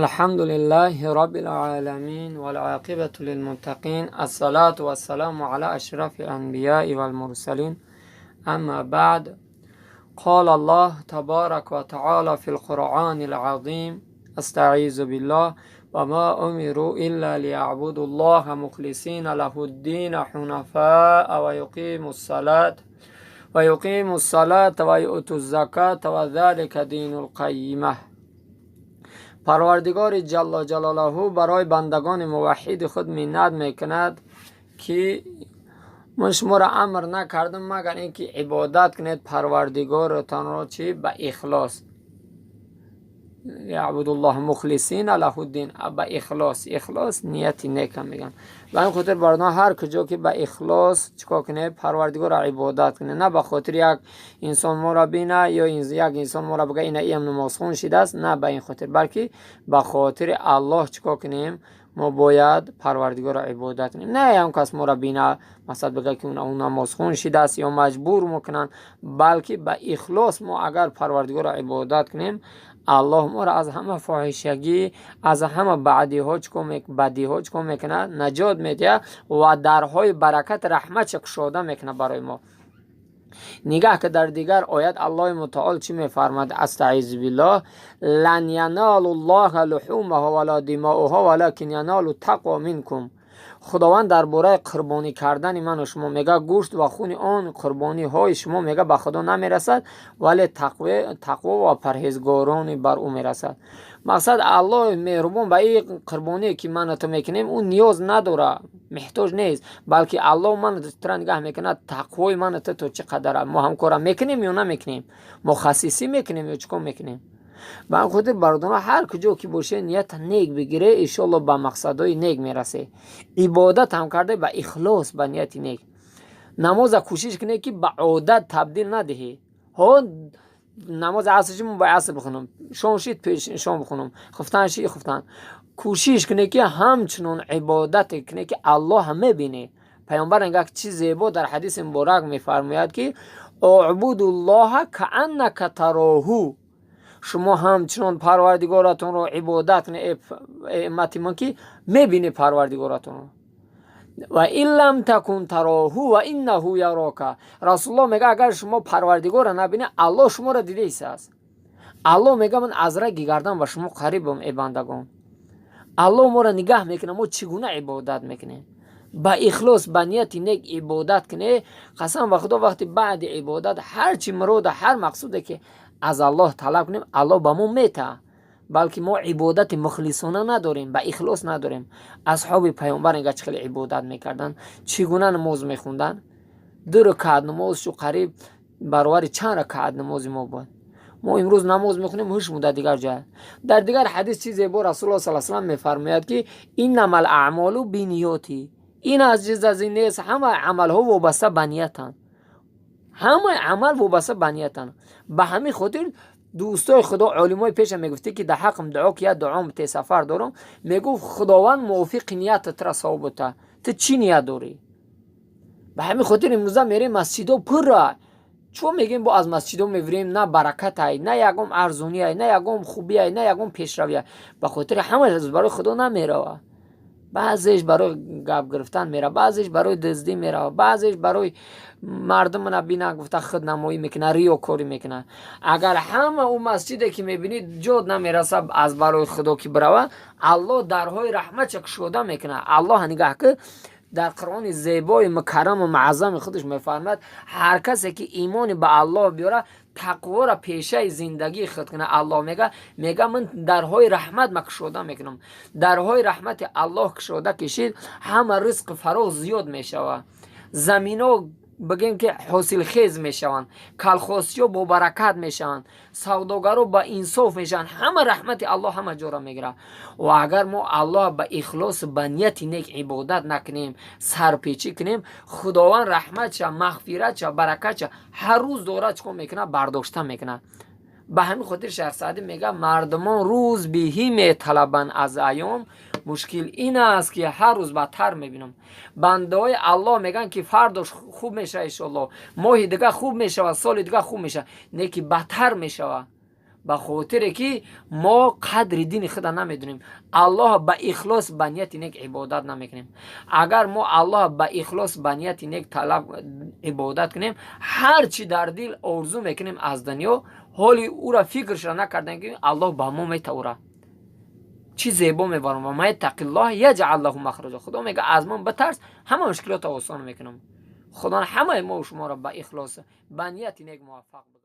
الحمد لله رب العالمين والعاقبة للمتقين، الصلاة والسلام على أشرف الأنبياء والمرسلين، أما بعد. قال الله تبارك وتعالى في القرآن العظيم، أستعيذ بالله: وما أمروا إلا ليعبدوا الله مخلصين له الدين حنفاء ويقيموا الصلاة ويؤتوا الزكاة وذلك دين القيمة. Парвардигори ҷалла ҷалолаҳу барои бандагони муваҳҳиди худ миннат мекунад, ки ман шуморо амр накардам, магар ин ки ибодат кунед парвардигоротонро. Чӣ? Ба ихлос. يعبدوا الله مخلصين له الدين, ба ихлос. Ихлос нияти нека меган. Ба ин хотир, бародарон, ҳар куҷо ки ба ихлос чикор кунед, парвардигорро ибодат кунед, на ба хотири як инсон моро бина ё як инсон моро бигӯя, ина иам намозхон шидааст. На ба ин хотир, балки ба хотири Аллоҳ чикор кунем? Мо бояд парвардигорро ибодат кунем, на ям кас моро бина, масалан, бигӯя, ки ӯ намозхон шидааст ё маҷбур мекунанд, балки ба ихлос мо агар парвардигорро ибодат кунем, Аллоҳ моро аз ҳама фоҳишагӣ, аз ҳама баъдиҳо бадиҳо чикор мекунад? Наҷот медиҳад ва дарҳои баракат, раҳматша кушода мекунад барои мо. Нигаҳ, ки дар дигар оят Аллоҳи мутаол чӣ мефармад? أستعيذ بالله: لن ينال الله لحومها ولا دماؤها ولكن يناله التقوى منكم. Худованд дар бораи қурбонӣ кардани ману шумо мега, гӯшт ва хуни он қурбониҳои шумо, мега, ба Худо намерасад, вале тақво ва парҳезгорони бар ӯ мерасад. Мақсад, Аллоҳи меҳрубон ба ин қурбоние, ки ману ту мекунем, ӯ ниёз надорад, меҳтоҷ нест, балки Аллоҳ ману тура нигаҳ мекунад, тақвои ману ту то чӣ қадар, мо ҳамкора мекунем ё намекунем, мо хасисӣ мекунем ё чӣ кор мекунем. Ба ҳамин хотир, бародарон, ҳар куҷо ки боше, нията нек бигире, иншоалло ба мақсадҳои нек мерасе. Ибодат ҳам карда ба ихлос, ба нияти нек. Намоза кӯшиш кунед, ки ба одат табдил надиҳӣ. Ҳо, намози аср ши, ба аср бихонам, шом шид, пеш шом бихонам, хуфтан ши, хуфтан. Кӯшиш кунед, ки ҳамчунон ибодате кунед, ки Аллоҳ мебине. Паёмбар нигоҳ, чӣ зебо дар ҳадиси муборак мефармояд, ки اعبدوا الله كأنك تراه. Шумо ҳамчунон парвардигоратонро ибодат кунед, уммати ман, ки мебинед парвардигоратонро. وإن لم تكن تراه فإنه يراك. Расулуллоҳ мега, агар шумо парвардигорро набинед, Аллоҳ шуморо дида истааст. Аллоҳ мега, ман аз раги гардан ба шумо қарибам, э бандагон. Аллоҳ моро нигаҳ мекунад, мо чӣ гуна ибодат мекунем. Ба ихлос, ба нияти нек ибодат кунед. Қасам ба Худо, вақти баъди ибодат ҳар чӣ мурода, ҳар мақсуде, ки аз Аллоҳ талаб кунем, Аллоҳ ба мо метаҳад, балки мо ибодати мухлисона надорем, ба ихлос надорем. Асҳоби паёмбар инга чӣ хеле ибодат мекарданд, чӣ гуна намоз мехонданд. Ду ракаат намозшу қариб баробари чанд ракаат намози мо буд. Мо имрӯз намоз мехонем, ҳуш муда дигар ҷоя. Дар дигар ҳадис чиз зебо Расулуллоҳ صلى الله عليه وسلم мефармояд, ки إنما الأعمال بالنيات. Ин аз чиз аз ин нест, ҳама амалҳо вобаста ба ниятанд, ҳамаи амал вобаста ба ниятанд. Ба ҳамин хотир дӯстои Худо, олимои пеша мегуфтӣ, ки дар ҳаққам дуо ки, як дуом те сафар дорам, мегуфт, Худованд мувофиқи ниятат тра савоб бута, ту чӣ ният дорӣ. Ба ҳамин хотир имрӯза мерем, масҷидо пурра. Чо мегӯем, бо аз масҷидо мевирем, на баракатай, на ягон арзониай, на ягон хубиай, на ягон пешравиай. Ба хотири ҳамааш барои Худо намерава. Баъзеш барои гап гирифтан мерава, баъзеш барои дуздӣ мерава, баъзеш барои мардумна бина гуфта худнамоӣ мекунад, риёкорӣ мекунад. Агар ҳама ӯ масҷиде, ки мебинӣ, ҷод намераса аз барои Худо ки бирава, Аллоҳ дарҳои раҳматша кушода мекунад. Аллоҳ, нигаҳ ки дар Қуръони зебои мукарраму муаззами худаш мефармояд, ҳар касе ки имони ба Аллоҳ биёрад, тақворо пешаи зиндагии худ кунад, Аллоҳ мега, ман дарҳои раҳмат ма кушода мекунам. Дарҳои раҳмати Аллоҳ кушода кишид, ҳама ризқу фароғ зиёд мешавад, замино, бигем, ки ҳосилхез мешаванд, калхозчиҳо бобаракат мешаванд, савдогаро ба инсоф мешаванд, ҳама раҳмати Аллоҳ ҳама ҷора мегирад. Ва агар мо Аллоҳ ба ихлосу ба нияти нек ибодат накунем, сарпечӣ кунем, Худованд раҳматша, мағфиратша, баракатша ҳар рӯз дорад, чӣ кор мекунад? Бардошта мекунад. Ба ҳамин хотир Шайх Саъдӣ мега, мардумон рӯз беҳӣ металабанд аз айём, мушкил ин аст, ки ҳар рӯз бадтар мебинам. Бандаҳои Аллоҳ мегӯянд, ки фардош хуб мешавад, иншоалло, моҳи дига хуб мешавад, соли дига хуб мешавад, не ки бадтар мешавад. Ба хотире ки мо қадри дини худа намедонем, Аллоҳ ба ихлос, ба нияти нек ибодат намекунем. Агар мо Аллоҳ ба ихлос, ба нияти нек талаб ибодат кунем, ҳар чӣ дар дил орзу мекунем аз дунё, ҳоли ӯра фикршро накардем, ки Аллоҳ ба мо метавора. Чӣ зебо мебарам: ومن يتق الله يجعل له مخرجا. Худо мега: аз ман битарс, ҳама мушкилотро осон мекунам. Худо ҳамаи мо шуморо ба ихлос, ба нияти нек муваффақ бикунад.